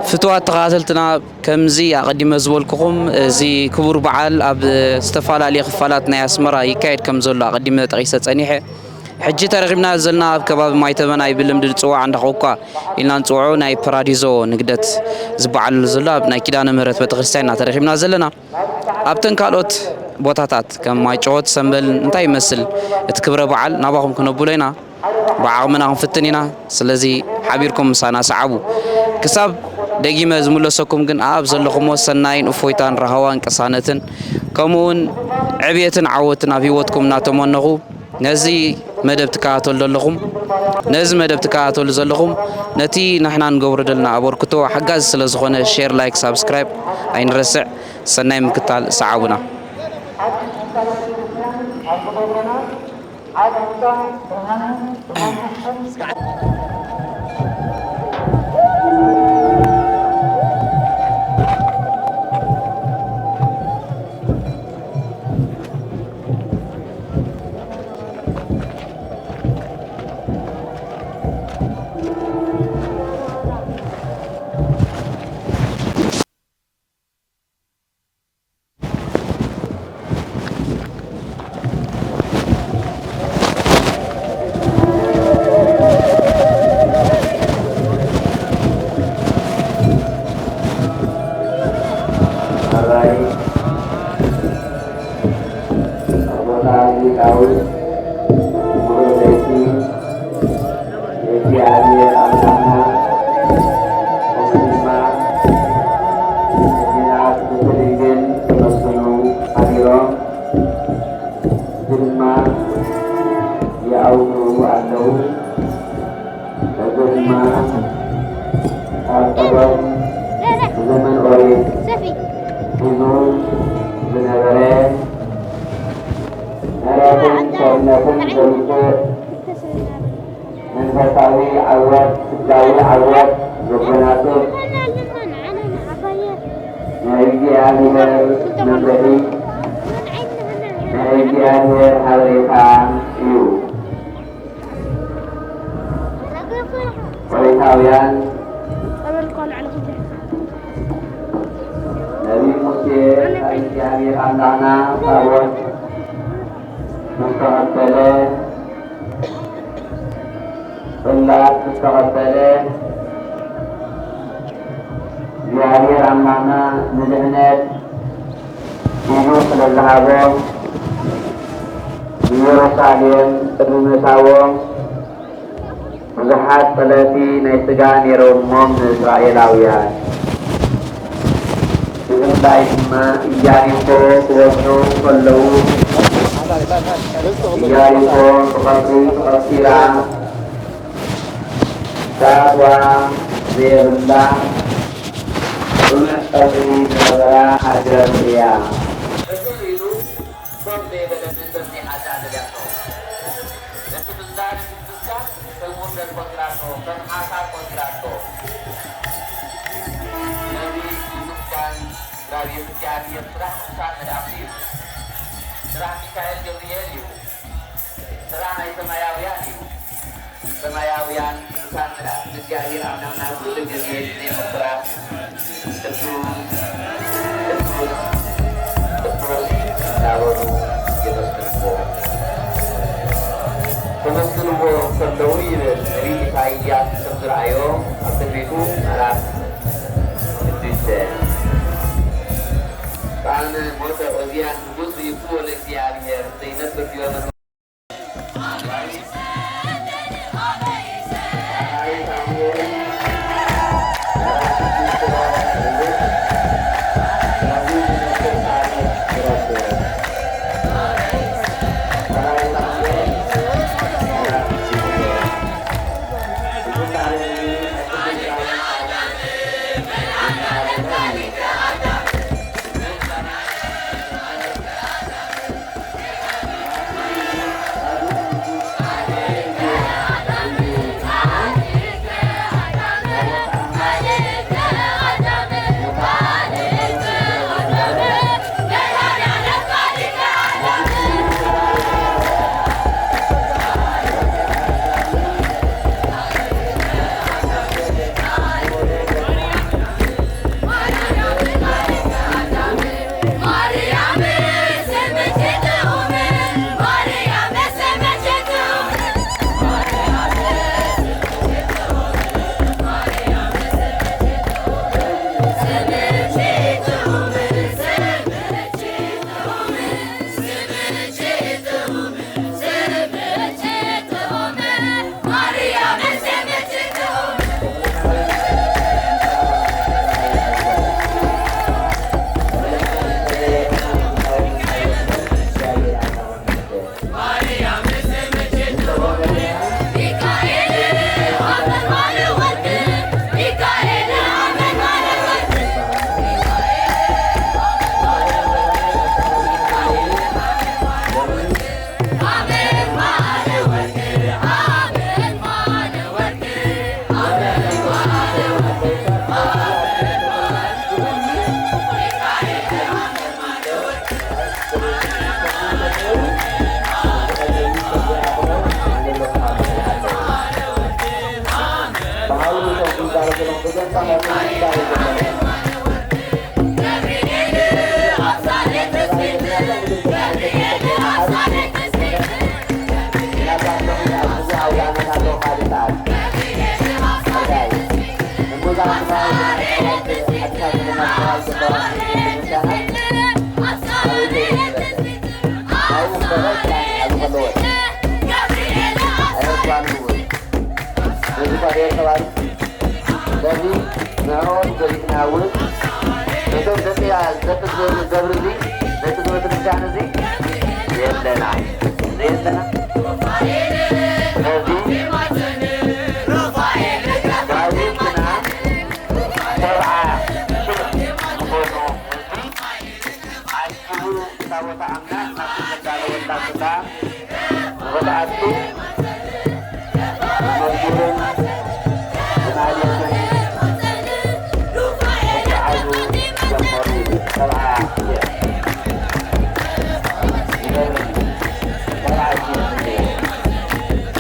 ፍቱዋት ተኸታተልትና፣ ከምዚ ኣቐዲመ ዝበልኩኹም፣ እዚ ክቡር በዓል ኣብ ዝተፈላለየ ክፋላት ናይ ኣስመራ ይካየድ ከም ዘሎ ኣቐዲመ ጠቒሰ ጸኒሐ። ሕጂ ተረኺብና ዘለና ኣብ ከባቢ ማይተመናይ፣ ብልምዲ ዝጽዋዕ እንዳ ኮኳ ኢልና ንጽውዖ፣ ናይ ፓራዲዞ ንግደት ዝበዓለሉ ዘሎ ኣብ ናይ ኪዳነ ምህረት ቤተክርስትያን ኢና ተረኺብና ዘለና። ኣብተን ካልኦት ቦታታት ከም ማይጨዎት፣ ሰምበልን እንታይ ይመስል እቲ ክብረ በዓል ናባኹም ክነብሎ ኢና። ብዓቕምና ክንፍትን ኢና። ስለዚ ሓቢርኩም ምሳና ሰዓቡ። ክሳብ ደጊመ ዝምለሰኩም ግን ኣብ ዘለኹሞ ሰናይን እፎይታን ራህዋን ቅሳነትን ከምኡውን ዕብየትን ዓወትን ኣብ ህይወትኩም እናተመነኹ፣ ነዚ መደብ ትከታተሉ ዘለኹም፣ ነዚ መደብ ትከታተሉ ዘለኹም፣ ነቲ ንሕና ንገብሮ ዘለና ኣበርክቶ ሓጋዚ ስለ ዝኾነ ሼር፣ ላይክ፣ ሳብስክራይብ ኣይንረስዕ። ሰናይ ምክታል፣ ሰዓቡና። ኣቦና ሊቃውንት፣ ምሁር ለይቲ፣ የእግዚኣብሔር ኣምላኽና፣ ከምኡ ድማ ሕሊና ቅድስት ድንግል ክመስሉ ሓዲሮም ድማ ይኣውሩ ኣለዉ። እዚ ድማ ካብ ቀደም ብዘመን ኦሪት ሒዙ ዝነበረ ምሕረትን ቸርነትን ዘምጽእ መንፈሳዊ ዓወት፣ ስጋዊ ዓወት ዘጎናጽፍ ናይ እግዚኣብሔር መምርሒ፣ ናይ እግዚኣብሔር ሓበሬታ እዩ። ኦሪታውያን ነቢይ ሙሴ ካብ እግዚኣብሔር ኣምላኽና ታቦት ምስ ተቐበለ፣ ጽላት ምስ ተቐበለ፣ እግዚኣብሔር ኣምላኽና ንድሕነት ኢዱ ስለ ዝሃቦም፣ ንኢየሩሳሌም ቅድሚ ምእታዎም ብዙሓት ጸለቲ ናይ ስጋ ነይሮሞም ንእስራኤላውያን። ብፍላይ ድማ ኢያሪኮ ክወጽኡ ከለዉ፣ ኢያሪኮ ብቐትሪ ተቐቲላ፣ ዳስዋ ዘየብላ፣ ጽኑዕ ቀጽሪ ዝነበራ ሃገር እያ። ሕስር ኢሉ ኮፍ ዘይበለ መንፈስ ናይ ሓጢኣት ነቢያቶ። ነቲ ምንዛረ ቅዱሳን ከም ውርደት ቆጺራቶ፣ ከም ሓሳር ቆጺራቶ። ነዚ ምምስጋን እግዚኣብሔር ስራሕ ቅዱሳን መላእኽቲ እዩ። ስራሕ ሚካኤል ገብርኤል እዩ። ስራሕ ናይ ሰማያውያን እዩ። ሰማያውያን ቅዱሳን መላእክት ንእግዚኣብሔር ኣምላኽና ኩሉ ግዜ ብዘይ ምቁራጽ ቅዱስ፣ ቅዱስ፣ ቅዱስ እናበሉ የመስግንዎ። ከመስግንዎ ከለዉ ይብል ነቢይ ኢሳይያስ ከም ዝረኣዮ ኣብ ትንቢቱ ምዕራፍ ሽዱሽተ። በአመ ሞተ ዖዝያን ንጉሥ ይኩኖ ለእግዚአብሔር ዘይነብር ዲበ መንበሩ። በዚ ፋሬ ተባሉ። ስለዚ ንዕኦም ገሊጽና እውን ነቶም ደቂ ደቂ ዝገብር እዚ ደቂ ቤተክርስትያን እዚ የለና የለና። ስለዚ ጋዜጥና ሰብዓ ሽሕ ዝኾኑ ህዝቢ ኣኪቡ ታቦተ ኣምላኽ ናብቲ ዘዳለወላ ቦታ ንኽትኣቱ መዝሙርን ዝማሬትን ክሰዓቡ ጀመሩ። ሰብዓ ሽሕ። ይገርም። ሰብዓ ሽሕ።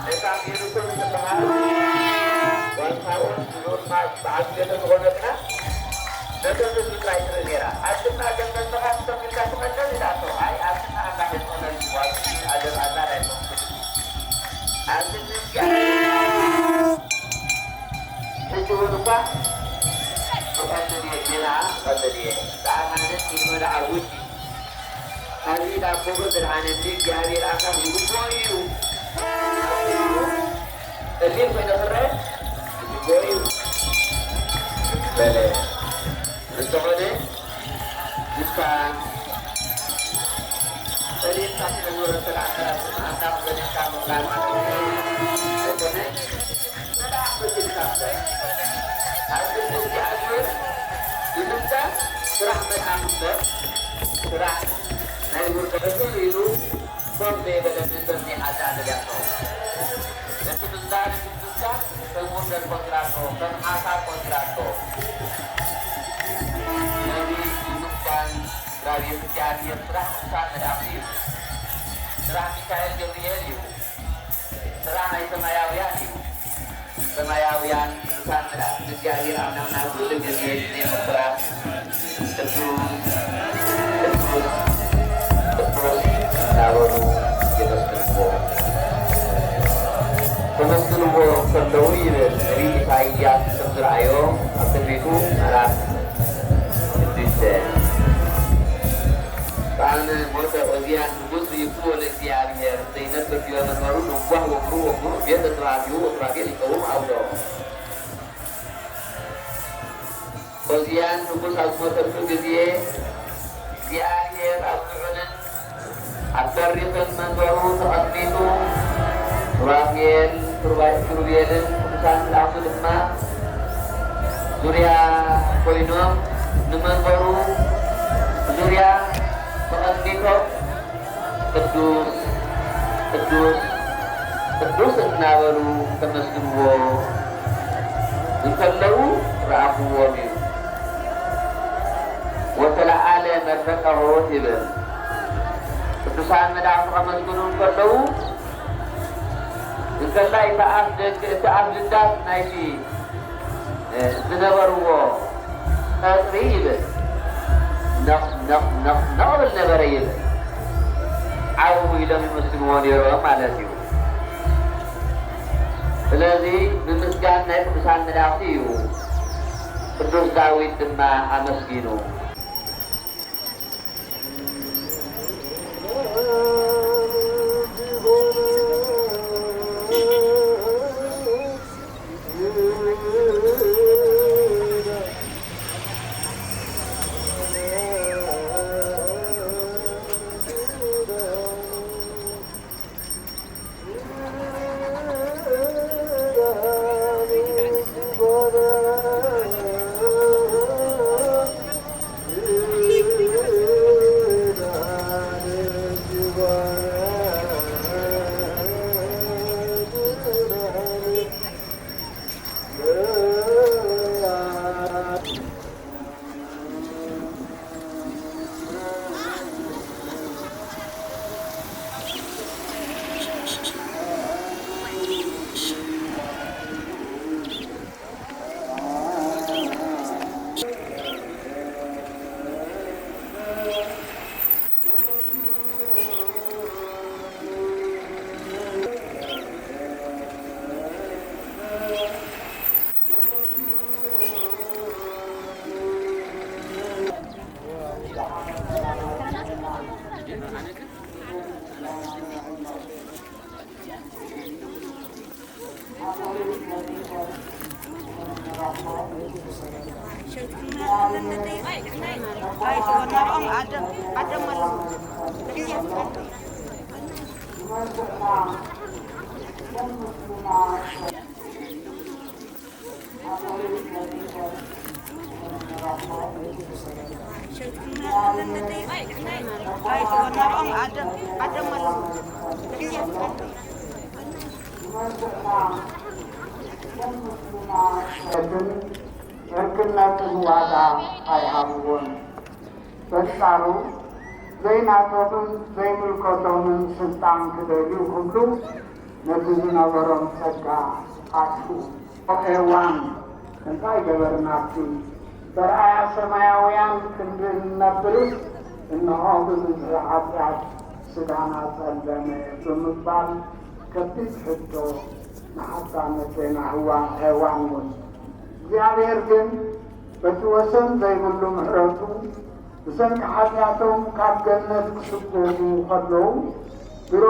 ነታ ሜሮን ዝበሃል ጓል ሳኦል ንኡስ በዓል ቤተ ዝኾነትና ነቶም ህዝቢ ጥራይ ትርኢ ነይራ። ኣክልና ገንዘብኻ ክሰብልካ ትቐደም ኢላቶ። ኣይ ኣክልና ኣምላኽ የስቐለኒ ጓል ኣደብ ኣዛር ኣይኮንኩን። ኣብዚ ህዝቢ ሕጂ እውን እኳ ክቐልድ እየ፣ ጌና ክቐልድ እየ። ደኣ ማለት ኢልመ ደኣ ውዲ። ኣብዚ ናብ ክብሩ ዘድሓነኒ እግዚኣብሔር ኣምላኽ ይግብኦ እዩ። ጸሊም ኮይነ ክረአ ይግብኦ እዩ በለ። እንተኾነ ንሳ ጸሊምካ ስለ ዝበለ ስለ ኣካላት ኣምላኽ ገሊጽካ ምቕላል ማለት ኣይኮነን። ስራሕ መልኣኽ እምበር ስራሕ ናይ ውልቀ ሕሱር ኢሉ ኮፍ ዘይበለ መንፈስ ናይ ሓጢኣት ነቢያቶ። ነቲ ምንዛሪ ቅዱሳን ከም ውርደት ቆጺራቶ፣ ከም ሓሳር ቆጺራቶ። ነዚ ምምስጋን ስራሕ ናይ እግዚኣብሔር ስራሕ ቅዱሳን መልኣኽ እዩ። ስራሕ ሚካኤል ገብርኤል እዩ። ስራሕ ናይ ሰማያውያን እዩ። ሰማያውያን ቅዱሳን መላእክት እግዚኣብሔር ኣምላኽና ኩሉ ግዜ ብዘይ ምቁራጽ ቅዱስ፣ ቅዱስ፣ ቅዱስ እናበሉ የመስግንዎ። ከመስግንዎ ከለዉ ይብል ነቢይ ኢሳይያስ ከም ዝረኣዮ ኣብ ትንቢቱ ምዕራፍ ሽዱሽተ። ቃል ሞተ ዖዝያን ንጉሥ ርኢኽዎ ለእግዚኣብሔር ዘይነብር ዲበ መንበሩ ለዋህ ወግሩ ወግሩ ቤተ ተባዕቲሁ ወሱራፌል ይቀውም ዓውዶ። ዖዝያን ንጉስ ኣብ ዝሞተሉ ግዜ፣ እግዚኣብሔር ኣብ ልዑልን ኣብ በሪኽን መንበሩ ተቐሚጡ፣ ሱራፌል፣ ሱሩባ-፣ ኪሩቤልን ቅዱሳን መላእኽቱ ድማ ዙርያ ኮይኖም፣ ንመንበሩ ዙርያ ተቐሚጦም፣ ቅዱስ፣ ቅዱስ፣ ቅዱስ እናበሉ ከመስግንዎ እንከለዉ ረኣኽዎም እዩ። ወተለዓለ መድረቀ ሆት ይብል። ቅዱሳን መላእኽቲ ከመስግኑ እንከለዉ፣ እንከላይ እቲ ኣፍ ደግ-፣ እቲ ኣፍ ልዳት ናይቲ ዝነበርዎ ቀጽሪ ይብል። ነቕ፣ ነቕ፣ ነቕ፣ ነቕ ብል ነበረ ይብል። ዓው ኢሎም ይመስግንዎ ነይሮም ማለት እዩ። ስለዚ ምምስጋን ናይ ቅዱሳን መላእኽቲ እዩ። ቅዱስ ዳዊት ድማ ኣመስጊኑ። ዕርክነትን ዋጋ ኣይሃብዎን። በንጻሩ፣ ዘይናቶምን ዘይምልከቶምን ስልጣን ክደልዩ ክብሉ፣ ነቲ ዝነበሮም ጸጋ ኣጥፍኡ። ኦ ሄዋን፣ እንታይ ገበርናኪ? በርኣያ ሰማያውያን ክንዲ እንነብርስ፣ እንሆ ብብዝሒ ኃጢኣት ስጋና ጸለመ ብምባል ከቢድ ሕቶ ንሓጣን ነቴና ህዋ-፣ ሄዋን እውን። እግዚኣብሔር ግን በቲ ወሰን ዘይብሉ ምሕረቱ ብሰንኪ ኃጢኣቶም ካብ ገነት ክስጎጉ ከለዉ ድሮ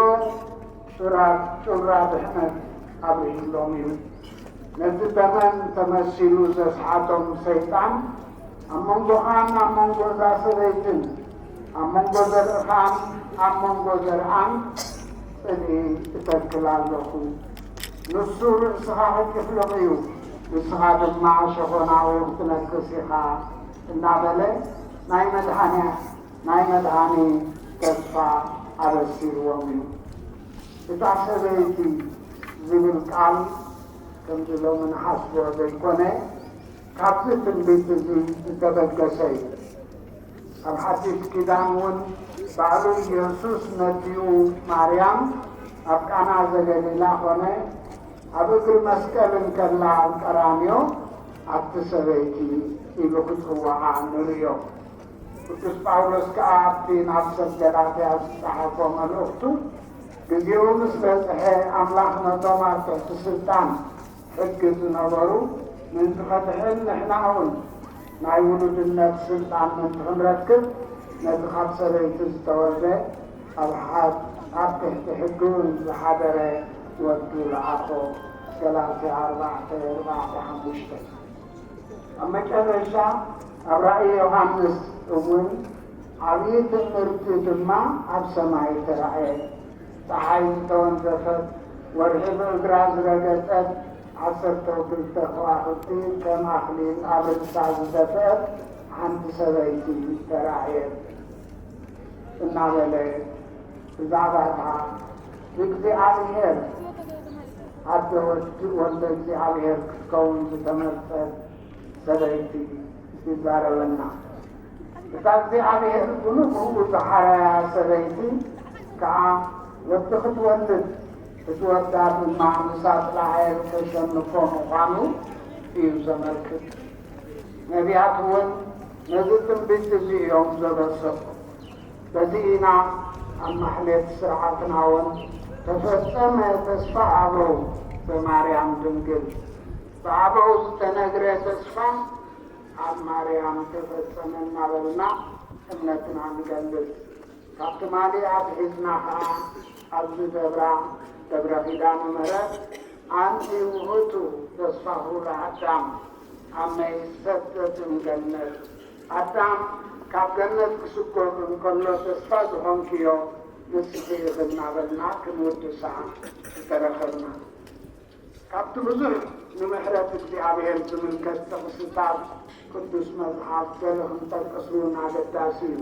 ጩራ-፣ ጩራ ድሕነት ኣብሪሁሎም እዩ። ነቲ ተመን ተመሲሉ ዘስሓቶም ሰይጣን ኣብ መንጎኻን ኣብ መንጎ እዛ ሰበይትን፣ ኣብ መንጎ ዘርእኻን ኣብ መንጎ ዘርኣን ጽልኢ እተክል ኣለኹ። ንሱ ርእስኻ ክጭፍልቕ እዩ፣ ንስኻ ድማ ሸኾናኡ ክትነክስ ኢኻ እናበለ ናይ መድኃኒያ-፣ ናይ መድኃኒ ተስፋ ኣበሲርዎም እዩ። እታ ሰበይቲ ዝብል ቃል ከምዚ ሎሚ ንሓስቦ ዘይኮነ፣ ካብዚ ትንቢት እዚ ዝተበገሰ እዩ። ኣብ ሓድሽ ኪዳን እውን ባዕሉ ኢየሱስ ነዲኡ ማርያም ኣብ ቃና ዘገሊላ ኾነ ኣብ እግሪ መስቀል እንከላ ኣብ ቀራንዮ ኣቲ ሰበይቲ ኢሉ ክጽውዓ ንርእዮ። ቅዱስ ጳውሎስ ከኣ ኣብቲ ናብ ሰብ ገላትያ ዝጸሓፎ መልእኽቱ፣ ግዜኡ ምስ በጽሐ ኣምላኽ ነቶም ኣብ ትሕቲ ስልጣን ሕጊ ዝነበሩ ምእንቲ ኸድሕን፣ ንሕና እውን ናይ ውሉድነት ስልጣን ምእንቲ ኽንረክብ፣ ነቲ ኻብ ሰበይቲ ዝተወልደ ኣብ ሓ-፣ ኣብ ትሕቲ ሕጊ እውን ዝሓደረ ወዱ ለኣኾ። ገላትያ ኣርባዕተ፣ ኣርባዕተ ሓሙሽተ። ኣብ መጨረሻ ኣብ ራእይ ዮሃንስ እውን ዓብዪ ትእምርቲ ድማ ኣብ ሰማይ ተራእየ። ጸሓይ ዝተወንዘፈት፣ ወርሒ ብእግራ ዝረገጸት፣ ዓሰርተ ክልተ ከዋኽብቲ ከም ኣኽሊል ኣብ ርእሳ ዝደፍአት ሓንቲ ሰበይቲ ተራእየት እናበለ ብዛዕባ እታ ብእግዚኣብሔር ኣደ ወዲ ወልደ እግዚኣብሔር ክትከውን ዝተመርጸት ሰበይቲ ይዛረበና። እታ እግዚኣብሔር ብንብኡ ዝሓረያ ሰበይቲ ከኣ ወዲ ክትወልድ፣ እቲ ወዳ ድማ ንሳጥናኤል ከሸንፎ ምዃኑ እዩ ዘመልክት። ነቢያት እውን ነዚ ትንቢት እዚ እዮም ዘበሰሩ። በዚ ኢና ኣብ ማሕሌት ስርዓትና እውን ተፈጸመ ተስፋ ኣበው በማርያም ድንግል፣ ብኣበው ዝተነግረ ተስፋ ኣብ ማርያም ተፈጸመ እናበልና እምነትና ንገልጽ። ካብ ትማሊ ኣትሒዝና ኸዓ ኣብዚ ደብራ፣ ደብረ ኪዳነ ምሕረት፣ ኣንቲ ውእቱ ተስፋሁ ለአዳም አመ ይሰደድ እምገነት፣ ኣዳም ካብ ገነት ክስጎግ እንከሎ ተስፋ ዝኾንክዮ ንስኺ ኢኺ እናበልና ክንውድሳ ዝተረኸብና። ካብቲ ብዙሕ ንምሕረት እግዚኣብሔር ዝምልከት ጥቕስታት ቅዱስ መጽሓፍ ገለ ክንጠቅስ እውን ኣገዳሲ እዩ።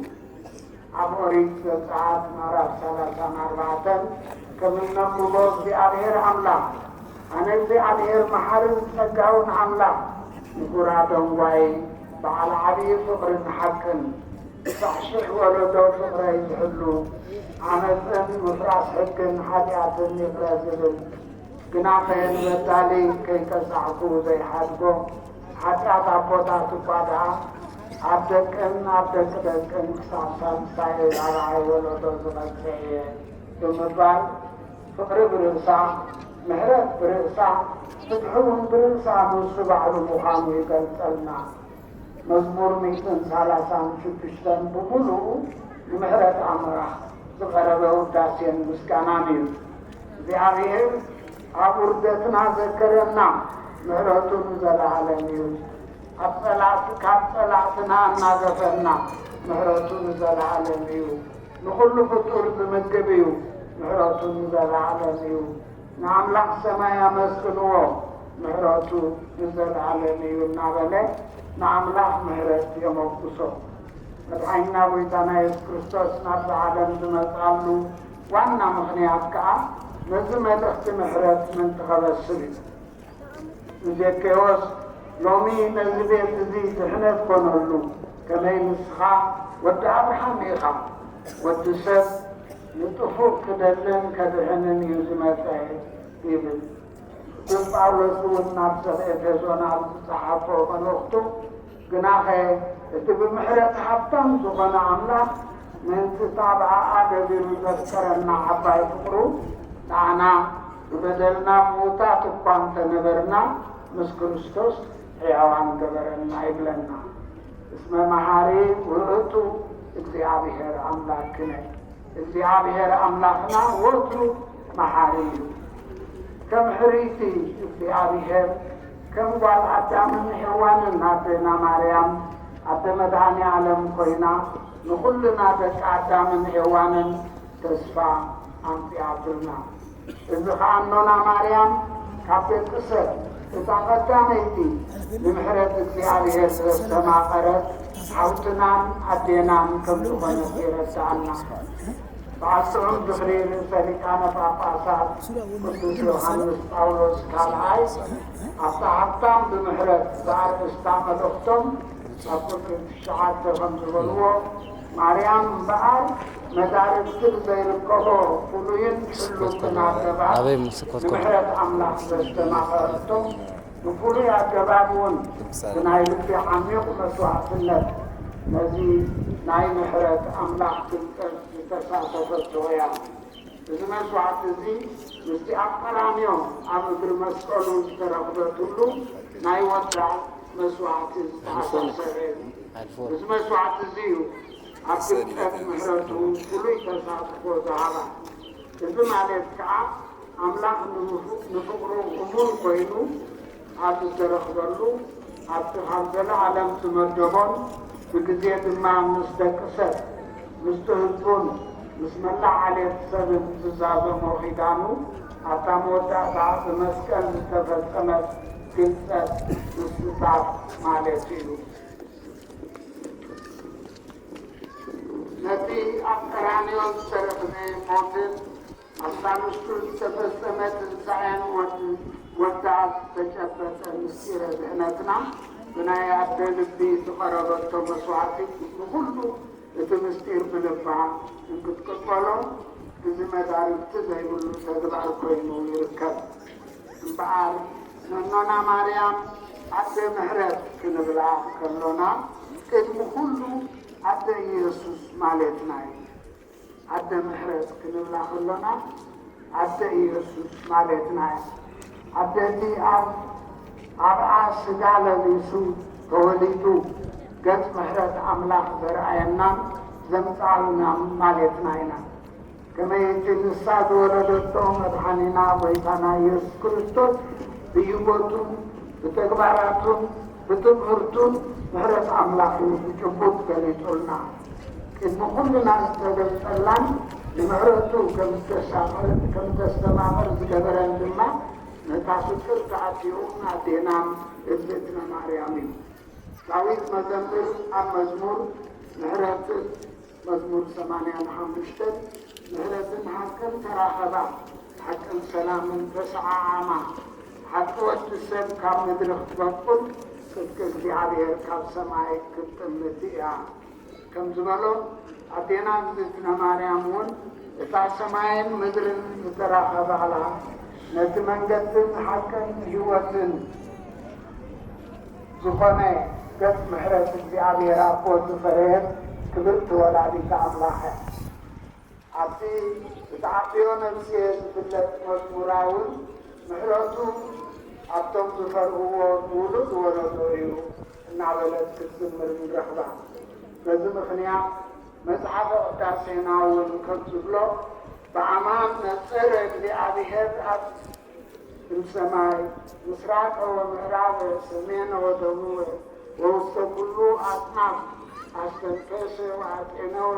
ኣብ ኦሪት ዘጸኣት ምዕራፍ ሰላሳን ኣርባዕተን ከም እነንብቦ፣ እግዚኣብሔር ኣምላኽ፣ ኣነ እግዚኣብሔር መሓርን ጸጋውን ኣምላኽ፣ ንኹራ ደንጓይ፣ በዓል ዓብዪ ፍቕርን ሓቅን፣ ክሳዕ ሽሕ ወለዶ ፍቕረይ ዝሕሉ፣ ዓመፅን ምፍራስ ሕግን ሓጢኣትን ይቕረ ዝብል፣ ግናኸ ንበዳሊ ከይቀጻዕኩ ዘይሓድጎ፣ ሓጢኣት ኣቦታት እኳ ደኣ ኣብ ደቅን ኣብ ደቂ ደቅን ክሳብ ሳልሳይ ራብዓይ ወለዶ ዝቐጽዕ እየ ብምባል፣ ፍቕሪ ብርእሳ፣ ምሕረት ብርእሳ፣ ፍትሒ እውን ብርእሳ ንሱ ባዕሉ ምዃኑ ይገልጸልና። መዝሙር ሚእትን ሰላሳን ሽዱሽተን ብምሉኡ ንምሕረት ኣምላኽ ዝቐረበ ውዳሴን ምስጋናን እዩ። እግዚኣብሔር ኣብ ውርደትና ዘከረና፣ ምሕረቱ ንዘለዓለም እዩ። ኣብ ጸላእቲ፣ ካብ ጸላእትና እናገፈና፣ ምሕረቱ ንዘለዓለም እዩ። ንኹሉ ፍጡር ዝምግብ እዩ፣ ምሕረቱ ንዘለዓለም እዩ። ንኣምላኽ ሰማይ ኣመስግንዎ፣ ምሕረቱ ንዘለዓለም እዩ እናበለ ንኣምላኽ ምሕረት የመጉሶ። መድሓኒና ጎይታና የሱስ ክርስቶስ ናብዛ ዓለም ዝመጽኣሉ ዋና ምኽንያት ከኣ ነዚ መልእኽቲ ምሕረት ምእንቲ ከበስር እዩ። ንዘኬዎስ፣ ሎሚ ነዚ ቤት እዚ ድሕነት ኮነሉ፣ ከመይ ንስኻ ወዲ ኣብርሃም ኢኻ። ወዲ ሰብ ንጥፉእ ክደልን ከድሕንን እዩ ዝመጸ ይብል። ቅዱስ ጳውሎስ እውን ናብ ሰብ ኤፌሶን ኣብ ዝጸሓፎ መልእኽቱ፣ ግናኸ እቲ ብምሕረት ሃብታም ዝኾነ ኣምላኽ ምእንቲ እታ ብኣኣ ገቢሩ ዘፍቀረና ዓባይ ፍቕሩ፣ ንዓና ብበደልና ምዉታት እኳ እንተነበርና፣ ምስ ክርስቶስ ሕያዋን ገበረና ይብለና። እስመ መሓሪ ውእቱ እግዚኣብሔር ኣምላክነ። እግዚኣብሔር ኣምላኽና ወትሩ መሓሪ እዩ። ከም ሕርይቲ እግዚኣብሔር፣ ከም ጓል ኣዳምን ሔዋንን ኣዴና ማርያም ኣደ መድኃኔ ዓለም ኮይና፣ ንኹልና ደቂ ኣዳምን ሔዋንን ተስፋ ኣምጺኣትልና። እዚ ኸኣ እኖና ማርያም ካብ ደቂ ሰብ እታ ቐዳመይቲ ንምሕረት እግዚኣብሔር ዘስተማቐረት ሓውትናን ኣዴናን ከም ዝኾነት የረድኣና። በዓል ጥዑም ዝኽሪ ርእሰ ሊቃነ ጳጳሳት ቅዱስ ዮሃንስ ጳውሎስ ካልኣይ ኣብታ ሃብታም ብምሕረት ዘኣርእስታ መልእኽቶም ኣብ ቁጽሪ ትሽዓተ ከም ዝበልዎ፣ ማርያም እምበኣር መዳርግቲ ብዘይርከቦ ፍሉይን ሕሉፍን ኣገባብ ኣበይ ምስ ኮትኮት? ንምሕረት ኣምላኽ ዘስተማቐረቶ፣ ብፍሉይ ኣገባብ እውን ብናይ ልቢ ዓሚቕ መስዋዕትነት ነዚ ናይ ምሕረት ኣምላኽ ፍልጠት ዝተሳተፈቶ እያ። እዚ መስዋዕቲ እዚ ምስቲ ኣብ ቀራንዮ ኣብ እግሪ መስቀሉ ዝተረኽበትሉ ናይ ወዳ መስዋዕቲ ዝተኣሳሰረ እዩ። ኣልፎ። እዚ መስዋዕቲ እዚ እዩ ኣብ ፍልጠት ምሕረቱ ፍሉይ ተሳትፎ ዝሃባ። እዚ ማለት ከኣ ኣምላኽ ንምፍ-፣ ንፍቕሩ እሙን ኮይኑ ኣብ ዝተረኽበሉ፣ ኣብቲ ካብ ዘለዓለም ዝመደቦን ብግዜ ድማ ምስ ደቂ ሰብ፣ ምስ ትህዝቡን ምስ መላእ ዓሌት ሰብን ዝዛዘሞ ኺዳኑ፣ ኣብታ መወዳእታ ብመስቀል ዝተፈጸመት ግልጸት ምስታፍ ማለት እዩ። ነቲ ኣብ ቀራንዮ ዝተረኽበ ሞትን ኣብ ሳልስቱ ዝተፈጸመ ትንሳኤን ወድ-፣ ወዳ ዝተጨበጠ ምስጢረ ድሕነትና ብናይ ኣደ ልቢ ዝቐረበቶ መስዋዕቲ ንኹሉ እቲ ምስጢር ብልባ እንክትቅበሎ፣ እዚ መዳርግቲ ዘይብሉ ተግባር ኮይኑ ይርከብ። እምበኣር፣ ነኖና ማርያም ኣደ ምሕረት ክንብላ ከሎና፣ ቅድሚ ኩሉ ኣደ ኢየሱስ ማለትና እዩ። ኣደ ምሕረት ክንብላ ከሎና፣ ኣደ ኢየሱስ ማለትና እዩ። ኣደ እቲ ኣብ፣ ኣብኣ ስጋ ለቢሱ ተወሊዱ፣ ገጽ ምሕረት ኣምላኽ ዘርኣየናን ዘምጽኣልናን ማለትና ኢና። ከመይ እቲ ንሳ ዝወለደቶ መድሓኒና ጐይታና ኢየሱስ ክርስቶስ ብህይወቱ፣ ብተግባራቱን ብትምህርቱን ምሕረት ኣምላኽ እዩ ብጭቡጥ ገሊጹልና። ቅድሚ ኩልና ዝተገልጸላን ንምሕረቱ ከም ዝተሻቕል-፣ ከም ተስተማቕር ዝገበረን ድማ ነታ ፍቅርቲ ኣዲኡን ኣዴናን እግዝእትነ ማርያም እዩ። ዳዊት መዘምር ኣብ መዝሙር ምሕረትን፣ መዝሙር ሰማንያን ሓሙሽተን፣ ምሕረትን ሓቅን ተራኸባ፣ ሓቅን ሰላምን ተሰዓዓማ፣ ሓቂ ወዲ ሰብ ካብ ምድሪ ክትበቁል፣ ጽድቂ እግዚኣብሔር ካብ ሰማይ ክትጥምት እያ። ከም ዝበሎ፣ ኣዴና እግዝእትነ ማርያም እውን እታ ሰማይን ምድርን ዝተራኸባላ፣ ነቲ መንገድን ሓቅን ህይወትን ዝኾነ ገጽ ምሕረት እግዚኣብሔር ኣቦ ዝፈረየት ክብርቲ ወላዲተ ኣምላኽ እያ። ኣብቲ ብተዓብዮ ነፍስየ ዝፍለጥ መዝሙራ እውን፣ ምሕረቱ ኣብቶም ዝፈርህዎ ንውሉድ ወለዶ እዩ እናበለት ክትዝምር ንረኽባ። በዚ ምኽንያት መጽሓፈ ቅዳሴና እውን ከም ዝብሎ፣ ብኣማን ነጸረ እግዚኣብሔር ኣብ እምሰማይ ምስራቀ ወምዕራበ ሰሜነ ወደቡበ ወውስተ ኩሉ ኣጽናፍ ኣስተንፈሰ ወኣጤነወ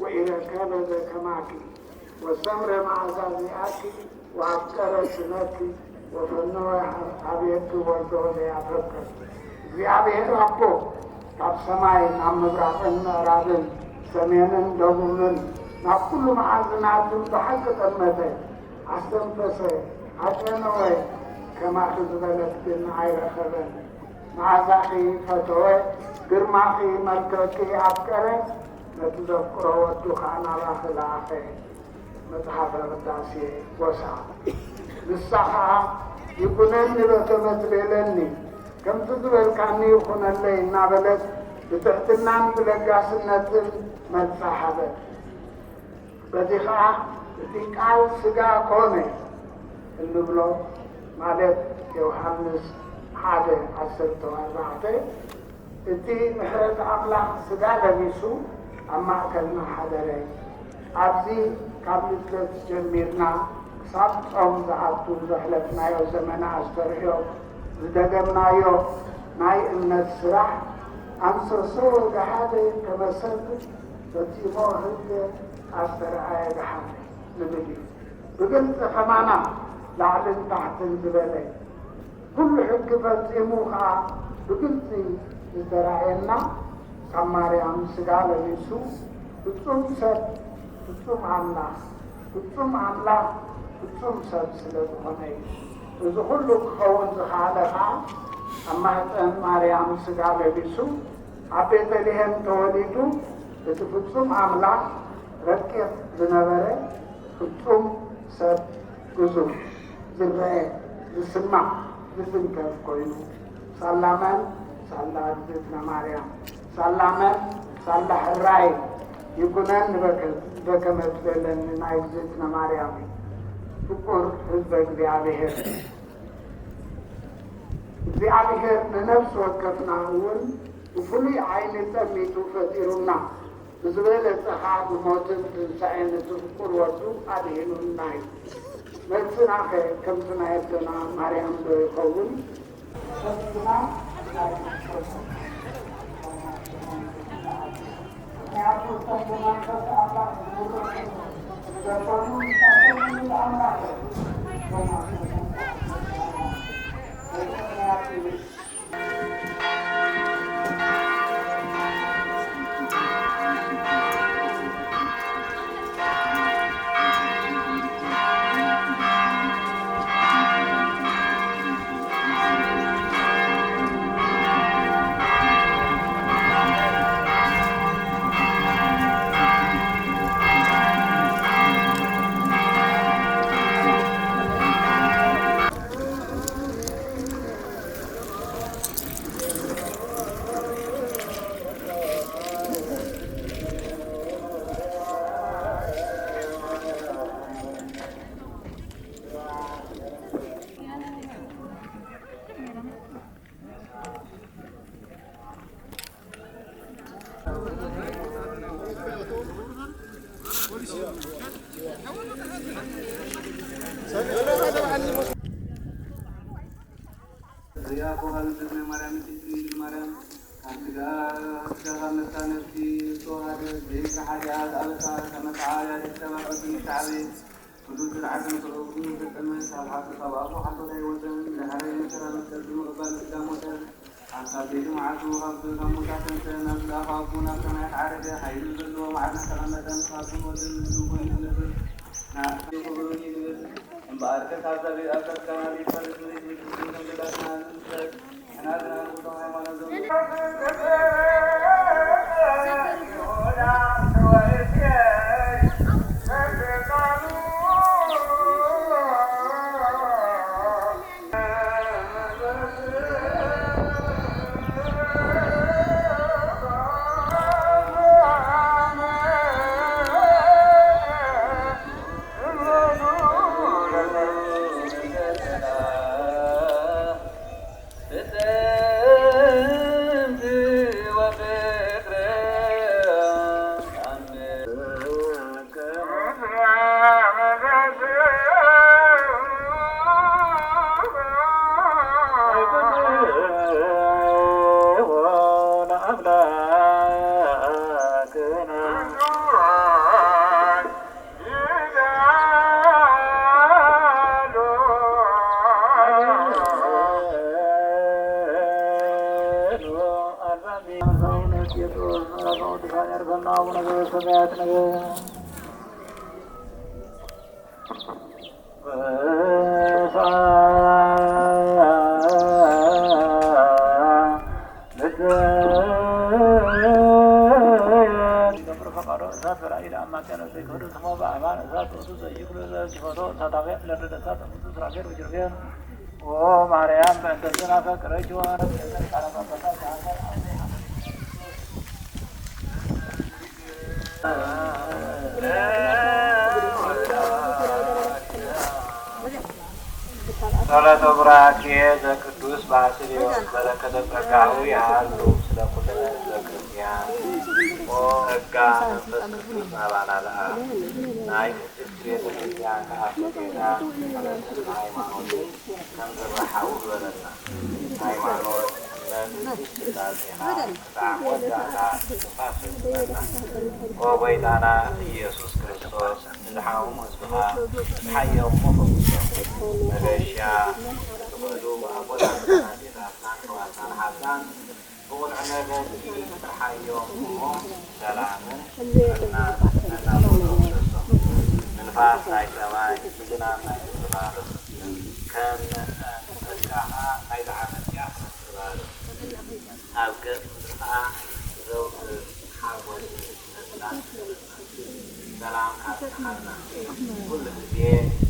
ወኢረከበ ዘከማኪ ወሰምረ መዓዛ ዚኣኪ ወኣፍቀረ ስመኪ ወፈነወ ሀቤኪ ወልዶ ዘያፈቅር። እግዚኣብሔር ኣቦ ካብ ሰማይ ናብ ምብራቕን ምዕራብን ሰሜንን ደቡብን ናብ ኩሉ መዓዝናትን ብሓቂ ጠመተ፣ ኣስተንፈሰ፣ ኣጨነወ፣ ከማኺ ዝበለት ግን ኣይረኸበን። መዓዛኺ ፈተወ፣ ግርማኺ መልክዕኪ ኣፍቀረ፣ ነቲ ዘፍቅሮ ወዱ ኸኣ ናባኺ ለኣኸ። መጽሓፈ ቅዳሴ ጎሳ። ንሳ ኸኣ ይኩነኒ በከመ ትቤለኒ፣ ከምቲ ዝበልካኒ ይኹነለይ እናበለት ብትሕትናን ብለጋስነትን መልሳ ሃበት። በዚ ኸኣ እቲ ቃል ሥጋ ኮነ እንብሎ፣ ማለት ዮሃንስ ሓደ ዓሰርተ ኣርባዕተ፣ እቲ ምሕረት ኣምላኽ ሥጋ ለቢሱ ኣብ ማእከልና ሓደረ። ኣብዚ ካብ ልደት ጀሚርና ክሳብ ጾም ዝኣቱ ዘሕለፍናዮ ዘመነ ኣስተርእዮ ዝደገምናዮ ናይ እምነት ስራሕ፣ ኣንሰሶ ወገሃደ ከመ ሰብ ፈጺሞ ህገ ኣስተርኣየ ገሃደ ንብል እዩ። ብግልጺ ከማና ላዕልን ታሕትን ዝበለ ኩሉ ሕጊ ፈጺሙ ኸኣ ብግልጺ ዝተራእየና፣ ካብ ማርያም ሥጋ ለቢሱ ፍጹም ሰብ ፍጹም ኣምላኽ፣ ፍጹም ኣምላኽ ፍጹም ሰብ ስለ ዝኾነ እዩ። እዚ ኩሉ ክኸውን ዝኸኣለ ኸኣ ኣብ ማህፀን ማርያም ሥጋ ለቢሱ ኣብ ቤተልሔም ተወሊዱ፣ እቲ ፍጹም ኣምላኽ ረቂቕ ዝነበረ ፍጹም ሰብ ግዙፍ ዝረአ፣ ዝስማዕ፣ ዝትንከፍ ኮይኑ፣ ሳላ መን? ሳላ እግዝእትነ ማርያም። ሳላ መን? ሳላ ሕራይ ይኩነን በከ-፣ በከመ ትቤለኒ ናይ እግዝእትነ ማርያም እዩ። ፍቁር ህዝበ እግዚኣብሔር፣ እግዚኣብሔር ንነፍሲ ወከፍና እውን ብፍሉይ ዓይኒ ጠሚቱ ፈጢሩና። ብዝበለጸ ኸኣ ብሞትን ትንሳኤን እቲ ፍቁር ወዱ ኣድሂኑና እዩ። መልስናኸ ከምቲ ናይ ኣደና ማርያም ዶ ይኸውን? መልስና ርያ ኮሃሉ ድግነ ማርያም ንጽሕቲ ድንግል ማርያም፣ ካብ ስጋ፣ ስጋ ካብ ነፍሳ ነፍሲ ዝተዋሃደ ዘይግብረ ሓጢኣት ኣበሳ ካብ መተዓባብያ ደቂ ሰባት ቅዱስ ሻዕቢ፣ ኩሉ ስርዓትን ስርዑ ኩሉ ፈጸመ፣ ካብ ሓጡ ካብ ኣፉ ሓሶት ኣይወጸን፣ ብድሕሪ መከራ መስቀል ብምቕባል ስጋ ሞተ። ኣብ ሳልሰይቲ መዓልቱ ካብ ካብ ሙታን ተንሥአ፣ ናብ ዝለኣኾ ኣቦ ናብ ሰማያት ዓረገ፣ ሓይሊ ዘለዎ መዓርነት ተቐመጠ፣ ንስኻትኩም ወልድን ንጉስን ኮይኑ ዝነብር ንዓኹም ክብሩን ይግብር። እምበኣርከ ካብ ዛቤት ኣብ ተስካና ዘይትፈልጥ ምድሪ ዘይትውስን ከም ገዳትና ንንሰት፣ ንሕና ግና ንኹሎም ሃይማኖት ዘብሉ ይገብር ፈቃዶ እሳት በላዒ ለአማጽያን ዘይክህዱ ስሞ በአማን እሳት ውእቱ ዘይክሉ ለዝፈቶ እሳታውያን ለረደ እሳት እሙቱ ሱራፌል ወኪሩቤል። ኦ ማርያም በእንተ ዝናፈቅረኪ ወመረጽ ቃለ መበታት ጸሎተ ቡራኬ ዘቅዱስ ባስልዮስ በረከተ ጸጋሁ ይሃሉ ስለ ኩልነ ህዝበ ክርስቲያን። ኦ ጸጋ መንፈስ ቅዱስ ናባና ለኣክ ናይ ቅድስት ቤተ ክርስቲያን ከኣ ፍቅሬታ ሃይማኖት ከም ዝረሓቡ ግበረልና። ሃይማኖት እምነት ቅድስት ሥላሴና ክሳዕ መወዳእታ ትንፋስ ትንፋስና። ኦ ጐይታና ኢየሱስ ክርስቶስ፣ ንዝሓሙ ህዝብኻ ሓዮም ፈውሶም። መገሻ ዝኸዱ ኣቦታትና ኣዴታትና ኣሕዋትናን ኣሓትናን ብቑልዕነትኪ ምርሓዮም እሞ ሰላምን ጥዕናን እናመልኦ ምለሶም። ንንፋስ ናይ ሰማይ ንዝናም ናይ ምድሪ ባርኽ። ከም ጸጋኻ ናይ ደሓን መጽኣ ክረክብ ባርኽ። ኣብ ገጽ ምድሪ ኸኣ ዘውትር ሓጎስን ደስታን ይኹነልና። ሰላምካ ጽንሓልና። ኩሉ ግዜ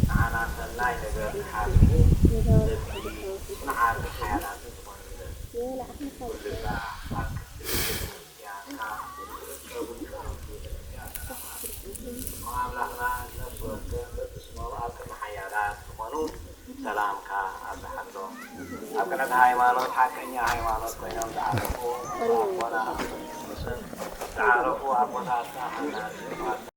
ንዓና ሰናይ ነገር ሓቢሩ ዘብሊ ጽንዓትን ሓያላትን ዝኾነለን ኩሉ ግዜ ኣብ ክንዲ ቤተ ክርስቲያንካ ዝርከቡ ሊቃውንቲ ቤተ ክርስቲያን ሰላምካ። ኦ ኣምላኽና ነፍሲ ወከፍ በብስሞም ኣብ ቅድሚ ሓያላት ዝኾኑ ሰላምካ ኣብዝሓሎም። ኣብ ቅንዕቲ ሃይማኖት፣ ሓቀኛ ሃይማኖት ኮይኖም ዝዓረፉ ኣቦና ኣቡነ ጴጥሮስን ዝዓረፉ ኣቦታትና ሓውናን